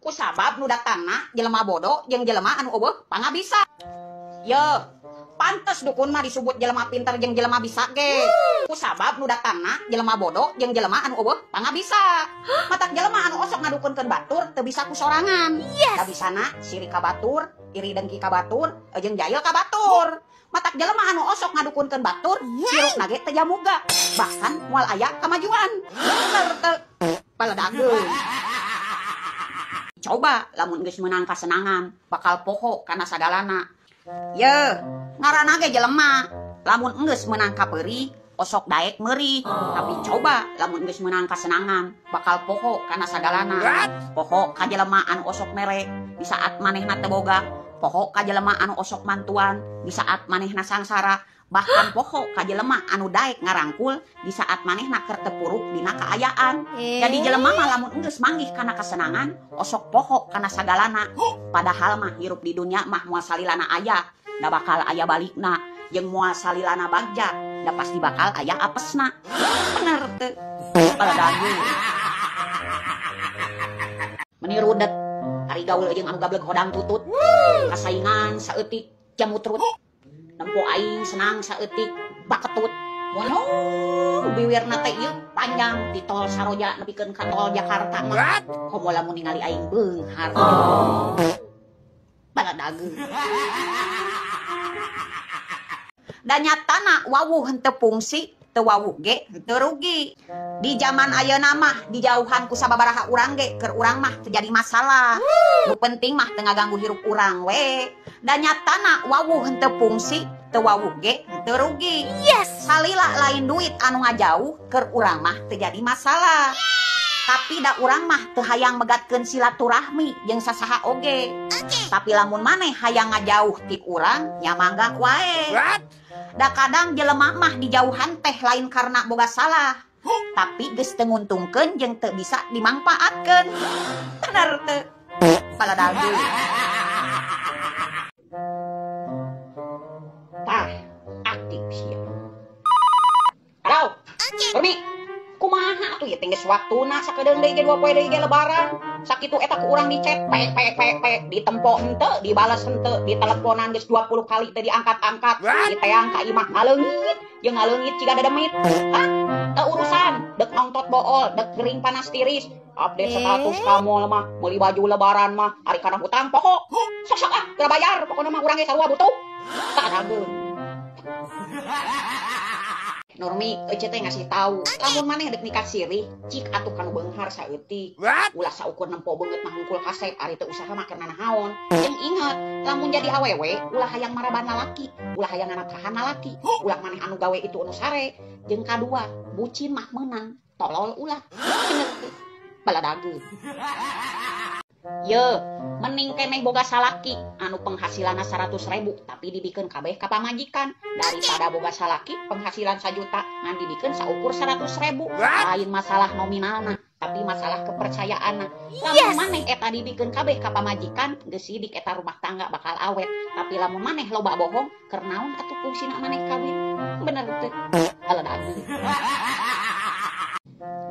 Kusabab nu datangna jelema bodoh jeung jelema anu eueuh pangabisa. Yeuh, pantes dukun mah disebut jelema pinter jeung jelema bisa ge. Kusabab nu datangna jelema bodoh jeung jelema anu eueuh pangabisa. Matak jelema anu osok ngadukunkeun batur teu bisa ku sorangan. Yes. Da bisana sirik ka batur, iri dengki ka batur, jeung jahil ka batur. Matak jelema anu osok ngadukunkeun batur, hirupna ge teu jamuga, bahkan moal aya kamajuan. Bener teu? Paledageun. Coba lamun geus meunang kasenangan, bakal poho kana sagalana. Yeuh, ngaranna ge jelema, lamun geus meunang kapeurih, osok daek meurih. Tapi coba lamun geus meunang kasenangan, bakal poho kana sagalana. Poho ka jelema anu osok mere di saat manehna teu boga. Poho ka jelema anu osok mantuan di saat manehna sangsara, bahkan poho ka jelema anu daek ngarangkul di saat manehna keur tepuruk dina kaayaan. Jadi jelema mah lamun geus manggih kana kasenangan, osok poho kana sagalana. Padahal mah hirup di dunia mah moal salilana aya, da bakal aya balikna, jeung moal salilana bagja, da pasti bakal aya apesna. Bener teu? Paledageun. Meni rudet. Ari gaul jeung anu gableg hodang tutut, kasaingan saeutik jamutrut, nempo aing senang saeutik baketut, monyong biwirna teh ieu panjang di tol Saroja nepikeun ka tol Jakarta mah, komo lamun ningali aing beunghar. Baladageun. Da nyatana wawuh henteu fungsi, teu wawuh ge henteu rugi. Di zaman ayeuna mah dijauhan ku sababaraha urang ge keur urang mah teu jadi masalah. Nu penting mah teu ngaganggu hirup urang we. Da nyatana wawuh henteu fungsi, teu wawuh ge henteu rugi. Yes. Salila lain duit anu ngajauh keur urang mah teu jadi masalah. Tapi da urang mah teu hayang megatkeun silaturahmi jeung sasaha oge. Tapi lamun maneh hayang ngajauh ti urang nya mangga wae. Da kadang jelema mah dijauhan teh lain karena boga salah, tapi geus teu nguntungkeun jeung teu bisa dimangpaatkeun. Bener teu? Paladageun. Tah, aktif sia. Halo. Permi. Kumaha atuh ieu teh geus waktuna sakedeung deui ge 2 poe deui ge lebaran. Sakitu eta ku urang di chat p p p p ditempo henteu, dibales henteu, diteleponan geus 20 kali teu diangkat-angkat, diteang ka imah ngaleungit, jeung ngaleungit ciga dademit. Hah? Teu urusan, dek nongtot bool, dek gering panas tiris, update status ka mall mah, meuli baju lebaran mah, ari kana hutang poho. Sok-sok ah, geura bayar, pokona mah urang ge sarua butuh. Tadageun. Normi, ece teh ngasih tahu, lamun maneh dek nikah sirih, cik atuh kanu beunghar saeutik. Ulah saukur nempo beungeut mah hungkul kasep, ari teu usaha mah keur nanaon. Jeung inget, lamun jadi awewe, ulah hayang maraban lalaki, ulah hayang nganapkahan lalaki, ulah maneh anu gawe itu anu sare. Jeung kadua, bucin mah meunang, tolol ulah. Bener teu? Baladageun. Yeuh, mending keneh boga salaki anu penghasilanna 100.000 tapi dibikeun kabeh ka pamajikan daripada boga salaki penghasilan 1 juta ngan dibikeun saukur 100.000. Lain masalah nominalna, tapi masalah kepercayaanna. Lamun maneh eta dibikeun kabeh ka pamajikan, geus sidik eta rumah tangga bakal awet. Tapi lamun maneh loba bohong, keur naon atuh fungsina maneh kawin? Bener teu? Aledageun.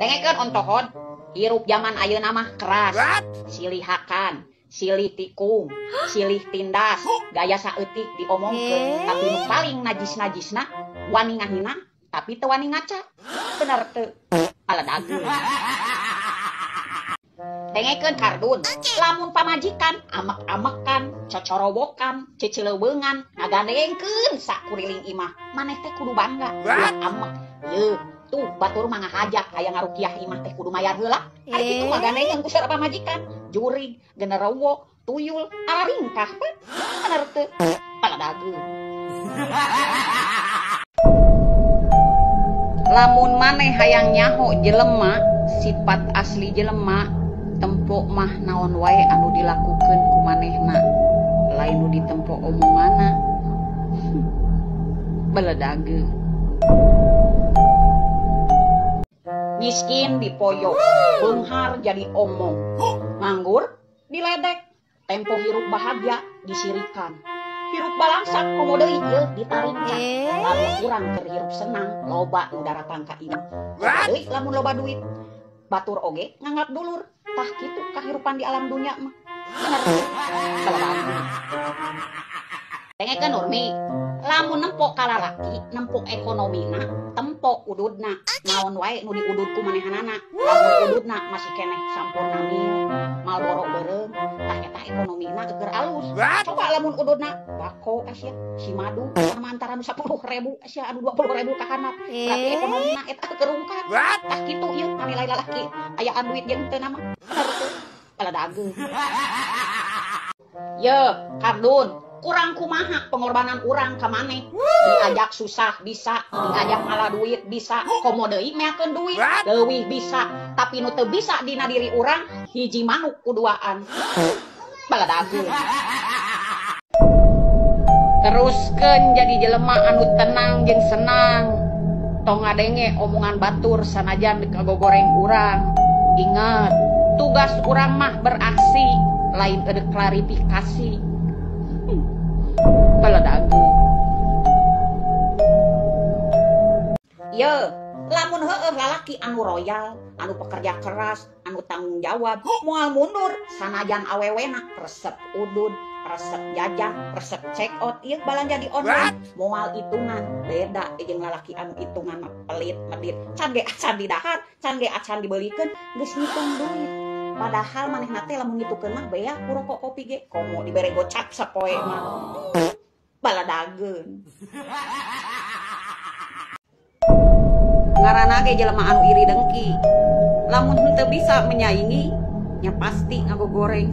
Dengekeun ontohon. Hirup zaman ayeuna mah keras, silih hakan, silih tikung, silih tindas, gaya saeutik diomongkeun, tapi nu paling najis-najisna wani ngahina tapi teu wani ngaca. Bener teu? Paledageun. Dengekeun kardun, lamun pamajikan amek-amekan, cocorowokan, ceceleweungan, ngagandengkeun sakuriling imah, maneh teh kudu bangga, ulah amek. Yeuh, tuh batur mah ngahaja hayang ngarukiah imah teh kudu mayar heula. Ari kitu mah gandengan ku saur pamajikan, jurig, genderowo, tuyul, araringkah. Bener teu? Paladageun. Lamun maneh hayang nyaho jelema, sifat asli jelema, tempo mah naon wae anu dilakukeun ku manehna, lain nu ditempo omonganna. Beledageun. Miskin dipoyok, beunghar jadi omong, nganggur diledek, tempo hirup bahagia disirikan, hirup balangsak komo deui ieu ditaringcak. Lamun urang keur hirup senang, loba nu daratang ka imah. Komo deui lamun loba duit, batur oge nganggap dulur. Tah kitu kahirupan di alam dunia mah. Bener. Dengekeun Nurmi, lamun nempo ka lalaki, nempo ekonomina, tempo ududna. Naon wae nu diudud ku manehanana. Lamun ududna masih keneh sampurna mil, Marlboro beureum, tah eta ekonomina keur alus. Coba lamun ududna bako sia, si madu sama antara nu 10.000 sia anu 20.000 ka handap. Berarti ekonomina eta keur rungkad. Tah kitu ieu nilai lalaki ayaan duit jeung teu nama. Bener teu? Baladageun. Ye, kardun. Kurang kumaha pengorbanan urang ka maneh. Diajak susah bisa, diajak ngalah duit bisa, komo deui meakeun duit leuwih bisa, tapi nu teu bisa dina diri urang hiji manuk kuduaan. Baladageun. Teruskeun jadi jelema anu tenang jeung senang. Tong ngadenge omongan batur sanajan kagogoreng urang. Ingat, tugas urang mah beraksi, lain eueuh klarifikasi. Baladageun. Ye, lamun heueuh lalaki anu royal, anu pekerja keras, anu tanggung jawab, moal mundur sanajan awewena resep udud, resep jajan, resep check out, ieu balanja di online, moal hitungan. Beda jeung lalaki anu hitungan mah pelit, medit, can ge acan didahar, can ge acan dibeulikeun, geus ngitung duit. Padahal manehna teh lamun ngitukeun mah bea ku rokok kopi ge, komo dibere gocap sapoe mah. Baladageun. Ngaranna ge jelema anu iri dengki. Lamun henteu bisa menyaingi, nya pasti ngagogoreng.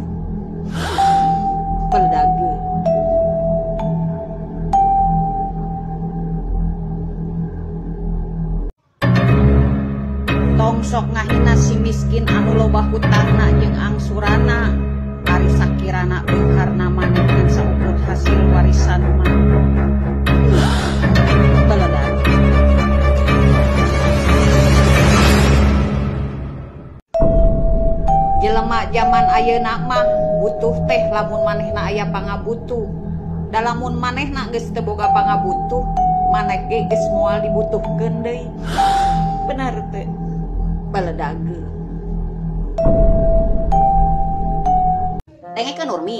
Baladageun. Tong sok ngahina si miskin anu loba hutangna jeung angsurana. Ari sakirana beungharna maneh ngan saukur hasil warisan mah. Baladageun. Jelema jaman ayeuna mah butuh teh lamun manehna aya pangabutuh. Da lamun manehna geus teu boga pangabutuh, maneh ge geus moal dibutuhkeun deui. Bener teu? Baladageun. Dengekeun Nurmi.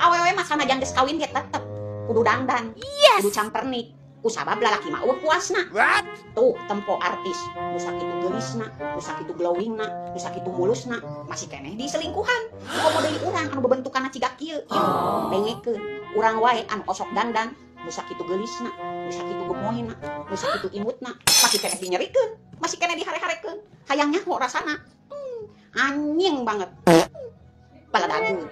Awewe mah sanajan geus kawin ge tetep kudu dandan, kudu campernik. Kusabab lalaki mah eueuh puasna. Tuh tempo artis, nu sakitu geulisna, nu sakitu glowingna, nu sakitu mulusna, masih keneh diselingkuhan. Komo deui urang anu bebentukanna ciga kieu, ieu dengekeun. Urang wae anu osok dandan, nu sakitu geulisna, nu sakitu gemoyna, nu sakitu imutna, masih keneh dinyerikeun, masih keneh dihare-harekeun. Hayang nyaho rasana. Anjing banget. Baladageun.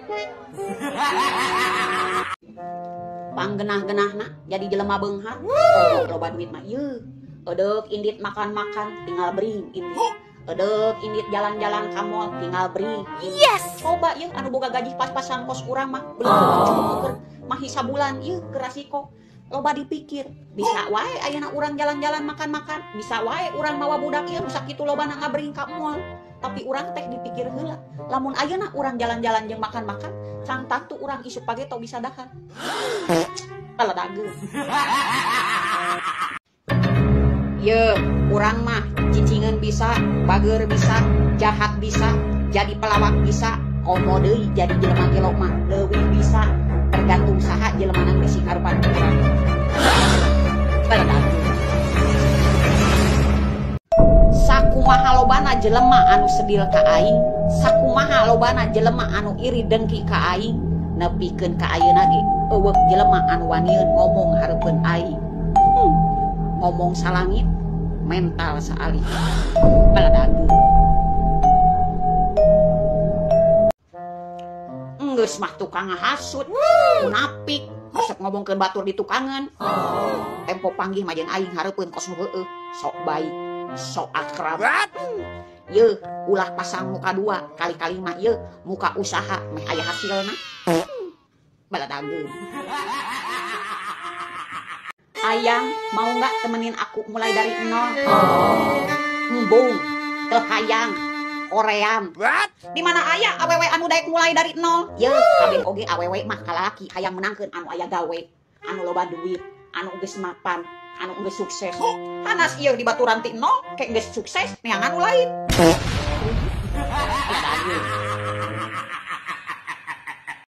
Panggenah-genahna jadi jelema beunghar. Oh, loba duit mah ieu. Edeuk indit makan-makan tinggal bring indit. Edeuk indit jalan-jalan ka mall tinggal bring. Yes. Coba ieu anu boga gaji pas-pasan kos urang mah belum cukup keur mah sabulan ieu keur rasiko. Loba dipikir, bisa wae ayeuna urang jalan-jalan makan-makan, bisa wae urang mawa budak ieu nu sakitu lobana ngabring ka mall. Tapi urang teh dipikir heula, lamun ayeuna urang jalan-jalan jeung makan-makan, can tangtu urang isuk page teu bisa dahar. Baladageun. Ye, urang mah cicingeun bisa, bageur bisa, jahat bisa, jadi pelawak bisa, komo deui jadi jelema gelo mah leuwih bisa, tergantung saha jelema nu bisi ngarupan urang. Baladageun. Sakumaha lobana jelema anu sedil ka aing, sakumaha lobana jelema anu iri dengki ka aing, nepikeun ka ayeuna ge eueuh jelema anu wanieun ngomong hareupeun aing. Ngomong salangit, mental saalih. Baladageun. Geus mah tukang ngahasut, munafik, resep ngomongkeun batur di tukangan. Tempo panggih mah jeung aing hareupeun kos nu heueuh, sok baik, sok akrab. Ye, ulah pasang muka dua, kali-kali mah ye muka usaha meh aya hasilna. Baladageun. Ayang, mau nggak temenin aku mulai dari nol? Embung, teu hayang, koream. Di mana aya awewe anu daek mulai dari nol? Ye, kabeh oge awewe mah kalaki hayang menangkeun anu aya gawe, anu loba duit, anu geus mapan, anu geus sukses. Hanas ieu di baturan ti nol, kayak geus sukses neangan nu lain. Aya daging.